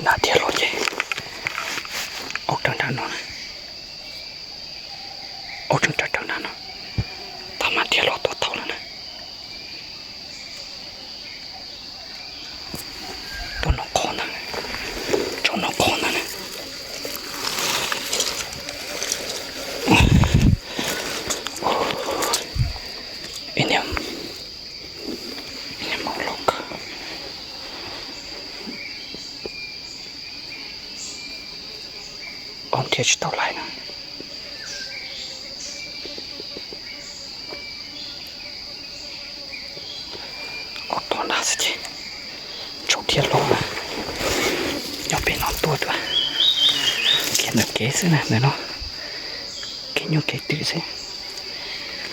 Nram dhia los ces, aub raws nram no na, aub tseem raws raws nram no, tab mas dhia los tuaj tau lawm na. Tuaj no qhov ntag, tsaus no qhov ntag na. Ib niag, ib niag maum loj kawg. Aub dhia tsis tau lais na. Aub tuag nrad xwb ces tsaus dhia los na. Nyob pem no tuaj dua, khiav ntawm kev xwb na, ntawm no kev nyuj kev twm xwb.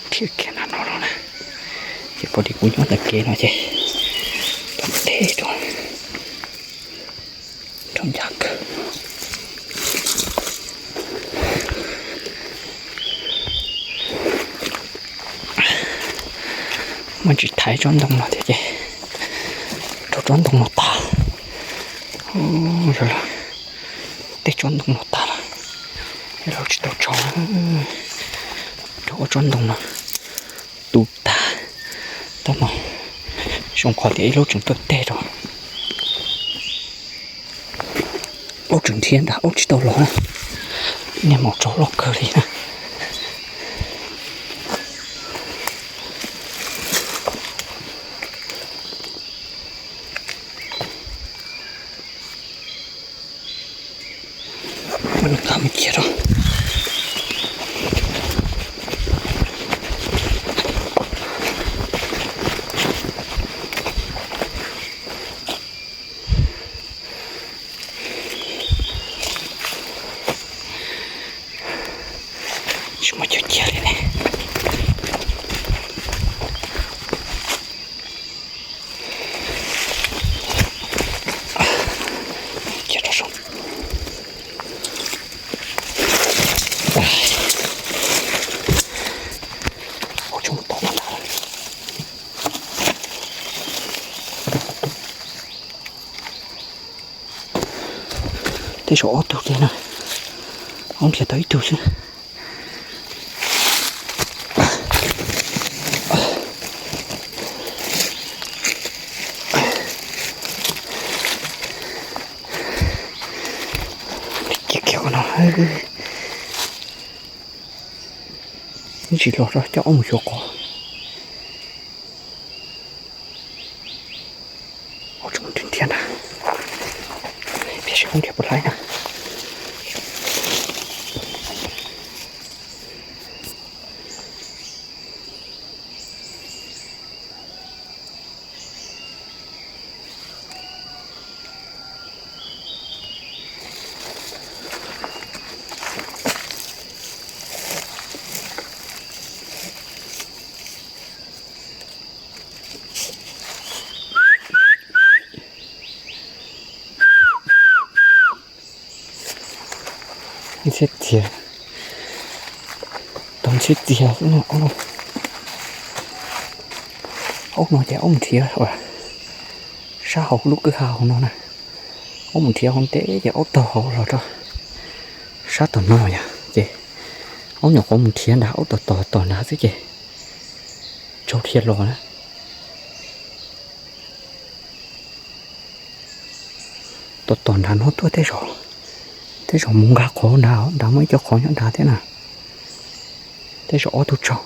Khiav kiag nram no los na, ces pom li kuv nyob ntawm kev no ces tau teb rau, rau ncaj kawg. Muaj ntsis thaiv tsob ntoo no thiab ces rau tsob ntoo no tas. Yog tej tsob ntoo no tas lawm, yog lawv tsis tau tsaug na, rau ua tsob ntoo no tu tas. Tab mas zoo qhov tias ib lub tseem tuaj teg rau. Aub tseem nrhiav nrad, aub tsis tau los na. Niag maum tsaus loj kawg li na. Nqa mus cia rau. Tsis muaj chaw cia li ne. Cia rau saum. Ua tsis mus tom no ntag. Tej zaum ob tug kiag na, aub nrhiav tau ib tug xwb. Cia kiag qhov no, ib ntsis los rau coj aub mus xyuas qos. Aub tseem nrhiav nrhiav na, tiam sis aub nrhiav puas laib na. Ntxhiab txiag, tau ntxhiab txiag xwb no. Aub no ces aub mus nrhiav sab hauv lub kwj ha hauv no na. Aub mus nrhiav hauv ntev ces aub taug hauv los rau sab tom no yog ces aub nyuam qhuav mus nrhiav nrad, aub tom tom tom nrad xwb ces tsaus dhia los na. Tom tom nrad no tuaj tej zaum, tej zaum mus nqa qhov nrad, nrad muaj ib co qhov nyob nrad thiab na. Tej zaum ob tug tsaug.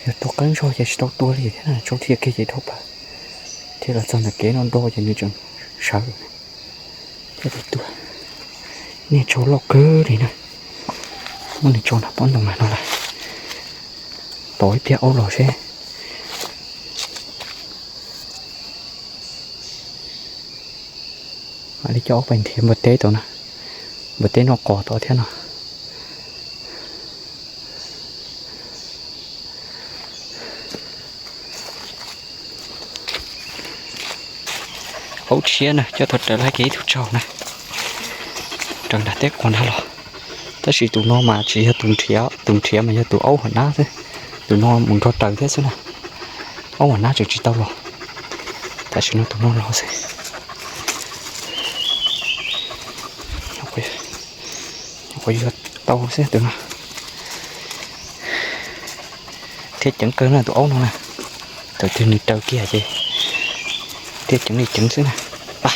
Yog tua qeeb zog ces tsis tau tua li thiab na, tsaus dhia kiag ces dhau plaws. Thiab los txog ntawm kev no nrau ces nws tseem sawv thiab tua. Niag tsaug loj kawg li na. Muab nws tso nram pob ntoo no lawm. Tos ib pliag aub los seb. Mam li coj aub pais nrhiav npua teb tau na. Npua teb noj qos tau thiab no. Aub tshiab na, coj tau raws lawm kiag ib tug tsaug na. Raws nram teb qos nrad los. Tab sis tus no mas tsis yog tus nrhiav, tus nrhiav mas yog tus aub hauv nab xwb. Tus no mus nrog raws thiab xwb na. Aub hauv nab tseem tsis tau los. Tam sim no tus no los xwb. Nyuam qhuav yuav tau xwb tus no. Thiab ceev kawg na tus aub no na. Thaum twg nws raws kiag ces thiaj ceev li ceev xwb na. Pa.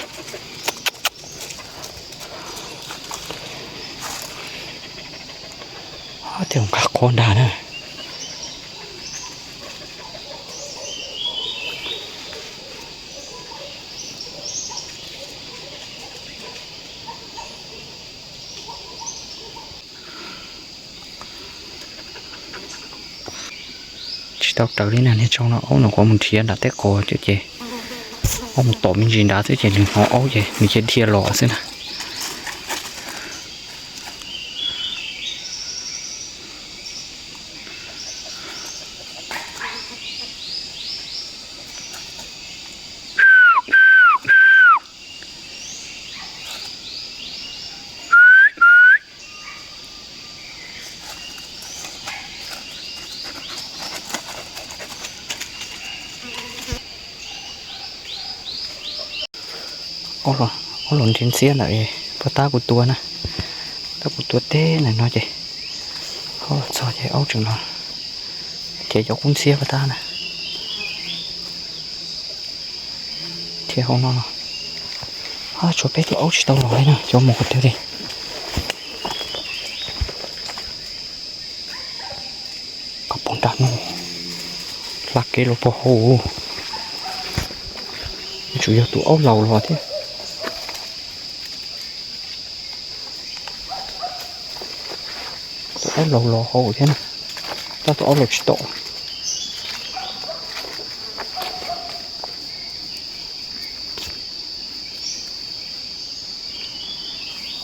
Thiaj nqa qhov nrag na. Tsis tau raws li na, niag tsau no aub nws qhuav mus nrhiav nram teb qos ces, aub mus tom me ntsis nrad xwb ces nws hnov aub ces nws cia dhia los xwb na. Aub los nrhiav ntxiab ntawm pab tab kuv tua na. Tab kuv tua teb ntawm no ces aub los txog ces aub tseem los nrhiav cov qub ntxiab pab tab na. Thiab hauv no los tshuav peb tug aub tsis tau los li na, cov mus qhov twg li. Koj pom nram no, hla kev los puag hauv. Yuav tsum yog tus aub laus los thiab. Tus aub laus los hauv thiab na, tab tus aub laus tsis tau.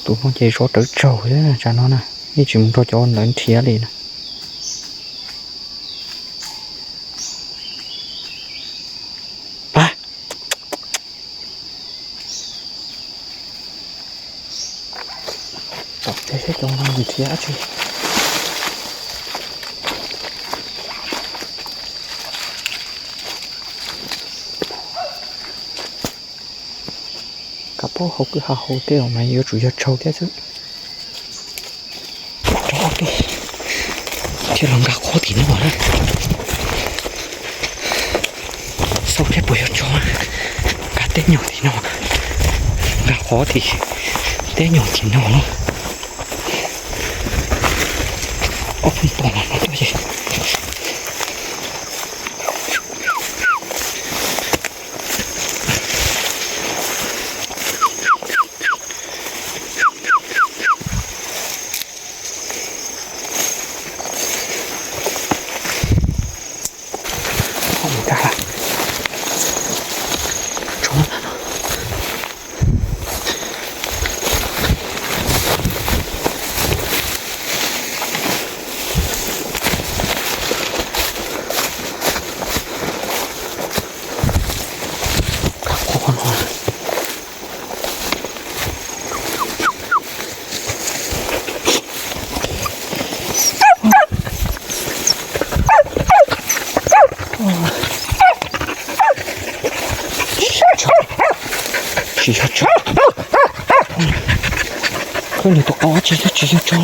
Tus no ces zov rawv tsaug thiab tsam no na, yeej tsis mus nrog cov ntawd nrhiav li na. Pab. Tom tes saib cov no nws nrhiav dab tsi. Kav paub hauv kwj ha hauv tej mas yuav tsum yog tsaug thiab xwb. Rov ob peb thiaj los nkag qhuav tim no na. Xauj seb puas yog tsaug, nkag teb nyog tim no, nkag qhuav tim teb nyog tim no. Ob peb pom no tuaj ces. Tsis yog tsaug. Koj nws tus qau tsis yog, tsis yog tsaug.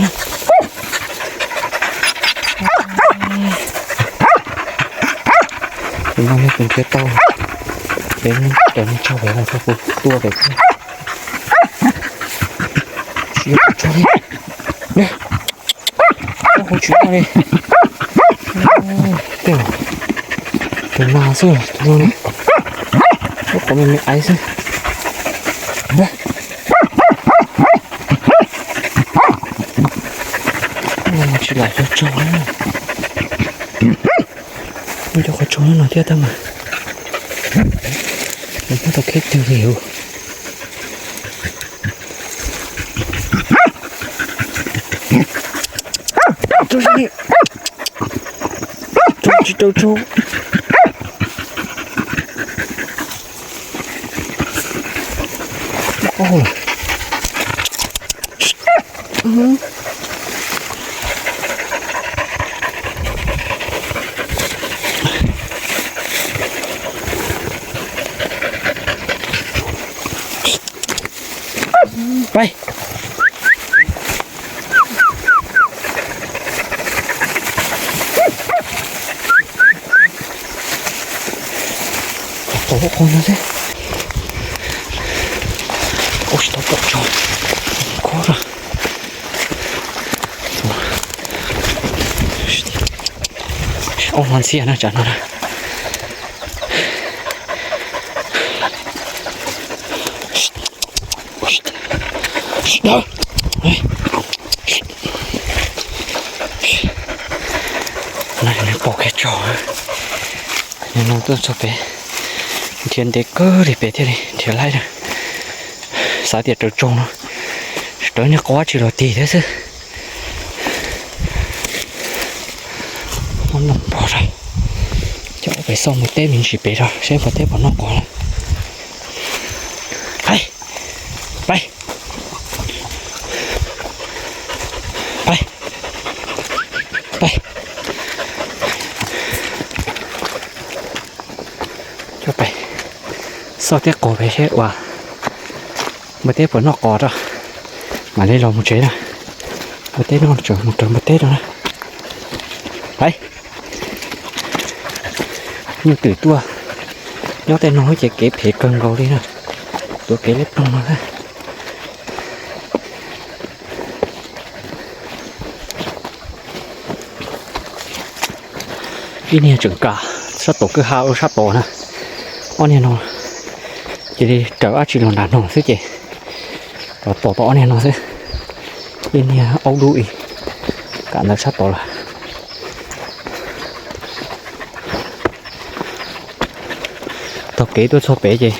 Tus no yog tus nrhiav tau, ces cov no tsaug lawm los rau kuv tua lawm. Tsis yog tus tsaug li. Ub, hauv tsis muaj li. Tej tus nas xwb, tus no ne. Ub, qhov me me aiv xwb. Tsis lam cov tsaug na. Muaj cov qhov tsaug no thiab tab mas nws muab tau kheb twg li os. Tsaug, tsaug tsis tau tsaug. Ua qhov no xwb. Ua tsis tau pom tso. Khob ra. Ob hmo ntxiab na tsam no na. Nws pom kiag tsaug. Nws no tuaj txog pem, nrhiav ntev kawg li pem thiaj li nrhiav laib na. Xav tias raws tsaug no, raws niag qab tsis los tig thiab xwb. Muab npog rau, coj pem xauj npua teb me ntsis pem rau seb npua teb puas noj qos lawm. Pais, pais, pais, pais. Coj pais xauj tej qos pem seb ua npua teb puas noj qos rau, mam li los mus tsev na. Npua teb noj tseem mus raws npua teb rau na. Pais. Nyuj twm tuaj nyob tej no lub ces kev phem kawg nkaus li na. Tuav kev liab ploog no na. Ib niag tseem kam sab tod kwj ha ua sab tod na. Ob niag no cia li raws dab tsi los nram no xwb ces los tom tau ob niag no xwb. Ib niag aub dub ib kam ntawd sab tod lawm. Taug kev tuaj txog pem ces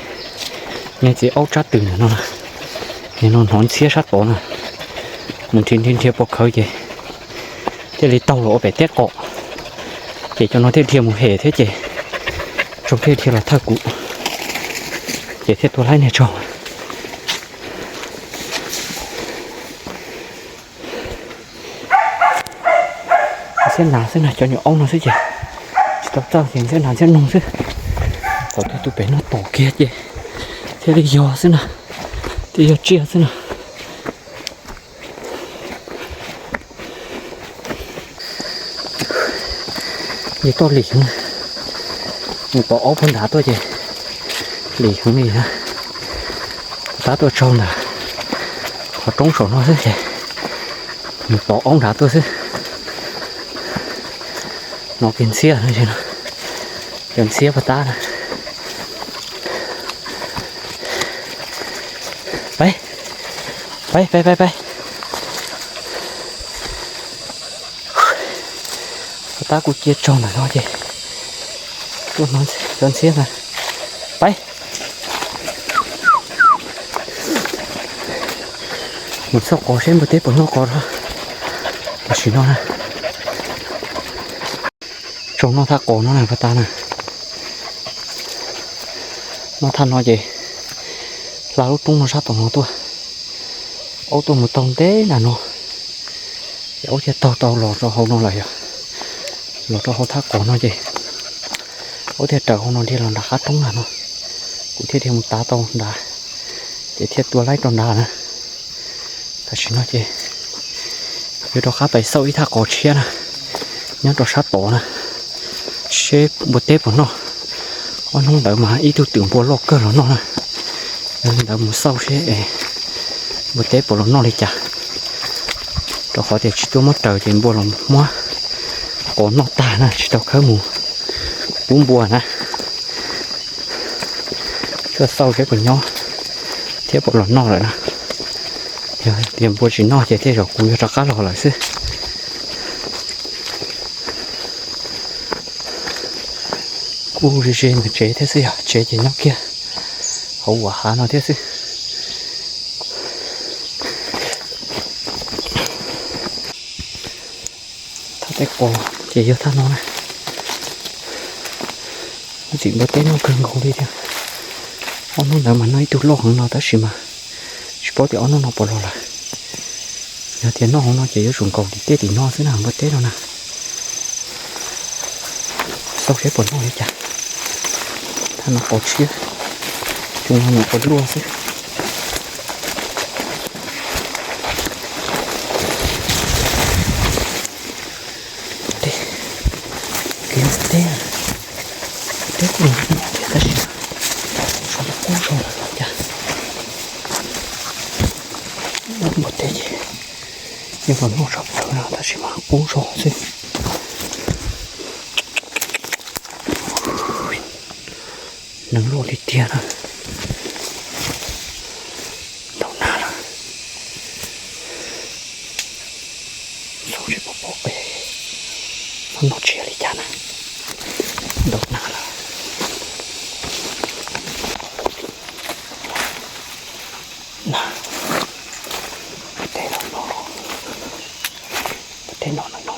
niag txiv aub tsab tw ntawm no, niag no hnov ntxhiab sab tod na, mus nrhiav nrhiav nrhiav puas khawv ces thiaj li taug los ua pem teb qos, ces cov no thiaj dhia mus hem thiab ces tsaug thiaj dhia los thawj kuv, ces thiaj tua laib niag tsaug. Ntxhiab hnav xwb na, cov nyuam aub no xwb ces tsis tau txawj ces ntxhiab hnav ntxhiab noog xwb. Thaum twg tus pem no tom kiag ces thiaj li yog xwb na, thiaj yog tsiaj xwb na. Yog toj lim heev, mus tom aub puag nrad tuaj ces lim heev li na. Tab tuaj tsaug ntawm qhov roob saum no xwb ces mus tom aub nrad tuaj xwb. No kiag ntxhiab no, cov ntxhiab puag tab na. Peb, peb, peb, peb, peb. Puag tab kuj cia tsaug ntawm no ces tuaj hnov cov ntxhiab ntag. Peb. Mus xauj qos seb npua teb puas noj qos rau tam sim no na. Tsaug noj thaj qos no na puag tab na. Noj thaj no ces hla lub roob no sab tom no tuaj. Aub tuaj mus taug ntev nram no, ces aub thiaj taug tau los rau hauv no lawm yog. Los rau hauv thaj qos no ces aub thiaj raws hauv no dhia los nram qab roob nram no, kuv thiaj dhia mus tav tau nrad, ces thiaj tua laib rau nrad na. Tam sim no ces yuav rov qab pais xauj ib thaj qos tshiab na, nyob rau sab tod na, seb npua teb puas noj. Ob hnub ntawd mas ib tug twm npua loj kawg los noj na. Yog li ntawd mus xauj seb npua teb puas los noj li cas, rau qhov tias tsis tuaj muab raws ces npua los muab qos noj tag na, tsis tau khawb mus pub npua na. Tuaj xauj seb puas nyob thiab puas los noj lawm na. Yog tias npua tsis noj ces tej zaum kuv yuav rov qab los lawm xwb. Kuj ze ze ntawm tsev thiab xwb, yog tsev ces nyob kiag hauv uas hav no thiab xwb. Thaj teb qos ces yog thaj no na. Ntxim npua teb noj kawg nkaus li thiab. Ob hnub ntawd mas noj ib tug loj heev no tab sis mas tsis paub tias ob hnub no puas los lawm. Yog tias noj hauv no ces yuav tsum nkaum tim tej tim no xwb na npua teb no na. Xauj seb puas noj li cas. Thaj no qos tshiab, cov no nyuam qhuav luaj xwb. Teb, kev teb, teb kuj noj thiab tab sis Yeej los noj tshaj plaws no tab sis mas qub zog xwb. Neeg luaj li tiag na. Ntau nag lawm. Xauj tsis pom pob qes, noj noj tsis yog li cas na. Ntau nag lawm. Nag, tej no no, tej no no no.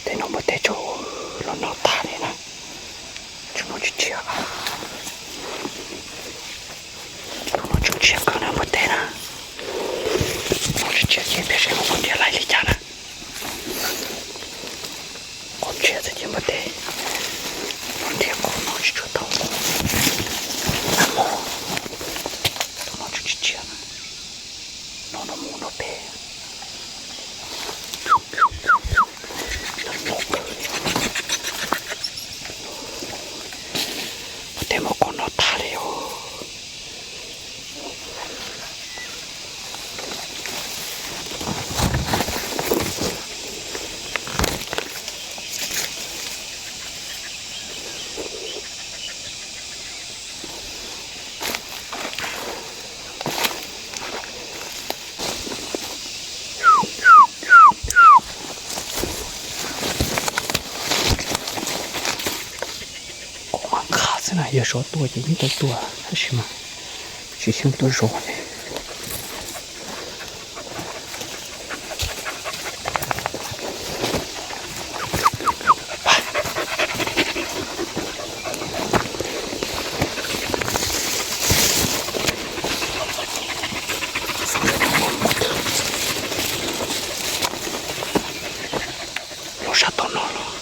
Tej no npua teb tsaug los noj tag li na. Tseem noj tsis tshiab. Tus no tseem tshiab kawg na npua teb na. Noj tsis tshiab ces peb saib mus nrhiav laij li cas na. Qhov tshiab txawm ces npua teb, nrhiav qhov no tsis tshua tau. Tus no tseem tshiab tshiab na. No no mus no pem. Tej mus qhov no tag li os. Qhov mas qhab xwb na, yog zov tua ces yeej tau tua tab sis mas tsis xyeej tuaj zov li. Los sab tom no los.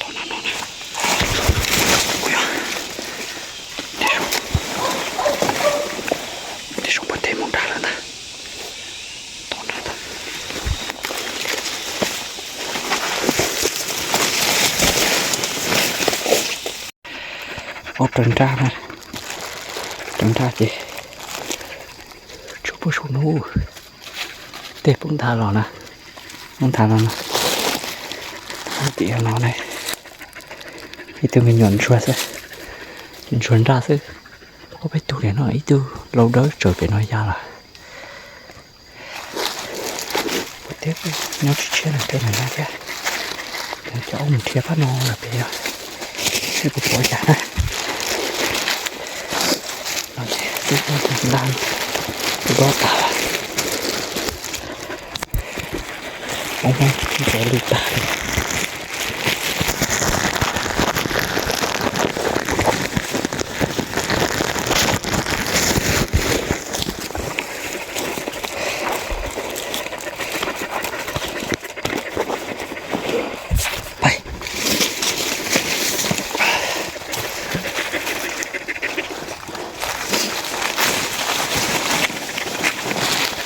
Tom no no na. Ua, tej zaum npua teb mus nrad lawm ntag. Tom no ntag. Ob raws nraj na, raws nraj ces tsuas pub saum no, tej poob nthav los na, poob nthav los na, tim no ne, ib tug me nyuam ntsuag xwb, ntsuag nraj xwb, ob peb tug li no, ib tug lau dawb tsaws pem no ya lawm. Kuv teb nyob tsis tshiab na, tej no nyob thiab. Cov mus nrhiav pab no lawm pem yog, seb puas pom cas na. No ces twb nta, twb dob tas. Ub, cov lwj tag li.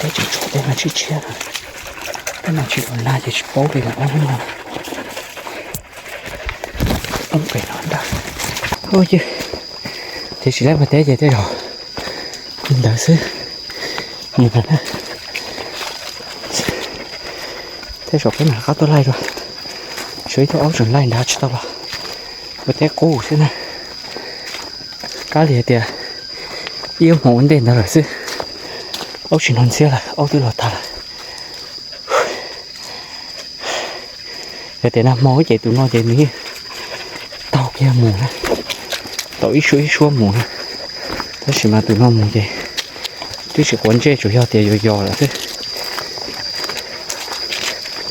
Teb tseem tshuav tej no tshiab tshiab na, tej no tsis los nag ces tsis paub li lawm na. Poob pem no ntag. Ua ciav, ces tsis laib npua teb ces tej zaum li ntawd xwb. Tej zaum peb mam rov qab tuaj laij dua, tshuav ib tug aub tseem laij nrad tsis tau los, npua teb qub xwb na. Kab li hais tias ib ob hmo ua ntej ntawd lawm xwb, aub tsis hnov ntxhiab lawm, aub twb los tag lawm. Yog tias nag hmo ces tus no ces nws yeej taug kiag mus na, tau ib suab ib suab mus na, tab sis mas tus no mus ces twb tsis quav ntsej, tsuas yog tias yos yos lawm xwb.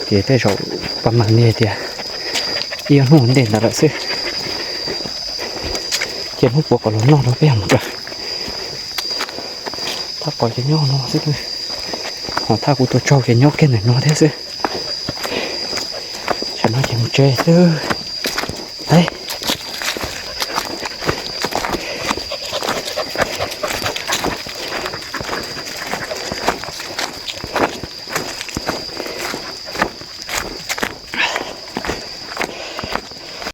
Ces tej zaum pab mam li hais tias ib ob hnub ua ntej ntawd lawm xwb. Ces hnub puav kom los noj rau peb mus raws. Thaj qos ces nyob no xwb, ho thaj kuv tua tsaug ces nyob kiag ntawm no thiab xwb. Tam no ces mus tsev xwb.